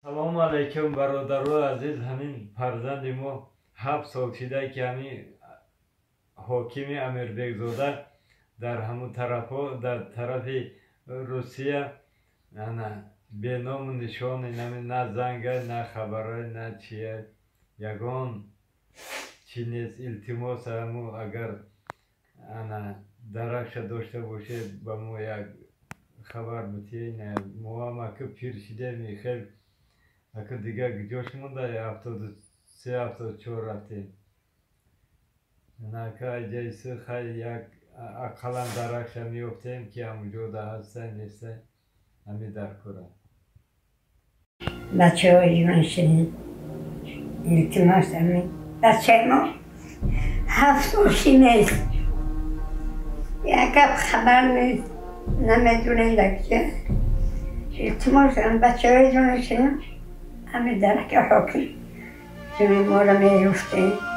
Салому алайкум, бародарои азиз. Ҳамин фарзанди мо 7 сол шида, ки ҳамин ҳокими Амирбекзода дар ҳамун тарафҳо, дар тарафи Русия, ана беному нишон. Инами на занга, на хабарой, на чия, ягон чи нест. Илтимос, ҳаму агар ана даракша дошта бошед, ба мо як хабар битиҳед. Моам ака пир шидем, хел ака дигар ҷош монда, 73, 74 рафтем. Ака ҷайси хай як ақаллан даракша меёфтем, ки ҳамунҷода ҳаста неста, ҳами дар кора. Бачаҳои ман ширин, илтимос, ами бачаи мо 7 сол ши нест, як гап хабар нест, намедонем дар куҷо. Илтимос, бачаҳои ҷони ширин, ами дараки ҳоким ҷони моро меёфтем.